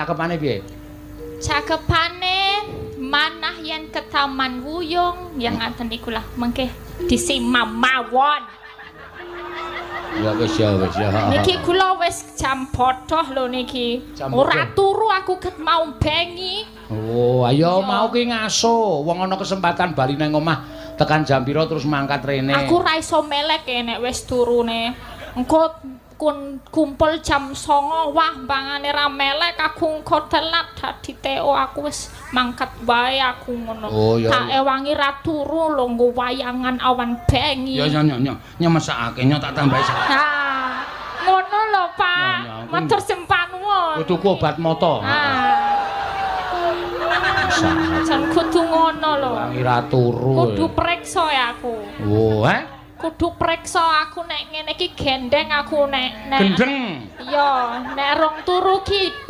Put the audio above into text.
Cakepane piye? Cakepane manah yen ketaman wuyung, ya ngaten niku lah, mengke disimam mawon. Ya wis ya wis ya. Niki kula wis jam bodoh lho niki. Jam Ora bodoh. turu aku ket mau bengi. Oh, ayo Iya. mau ki ngaso. Wong ana kesempatan bali nang omah tekan jam pira terus mangkat rene. Aku ra iso melek e nek wis turune. Engko kun kumpul jam 09.00, wah pangane ra melek aku, engko telat dadi TO, aku wis mangkat wae aku ngono. Oh, iya, Tak iya. ewangi ra turu lho nggo wayangan awan bengi. Ya ya ya ya, ya mesakake nyo tak tambahi sak. Ha. Ngono lho, Pak. Ya, ya, aku- Matur sembah nuwun. Kudu tuku obat mata. Ah. Jan kudu ngono lho. Wangi ra turu. Kudu preksa ya aku. Oh, eh? Kudu preksa aku nek ngene iki gendeng aku nek Gendeng. Iya, nek rong turu ki.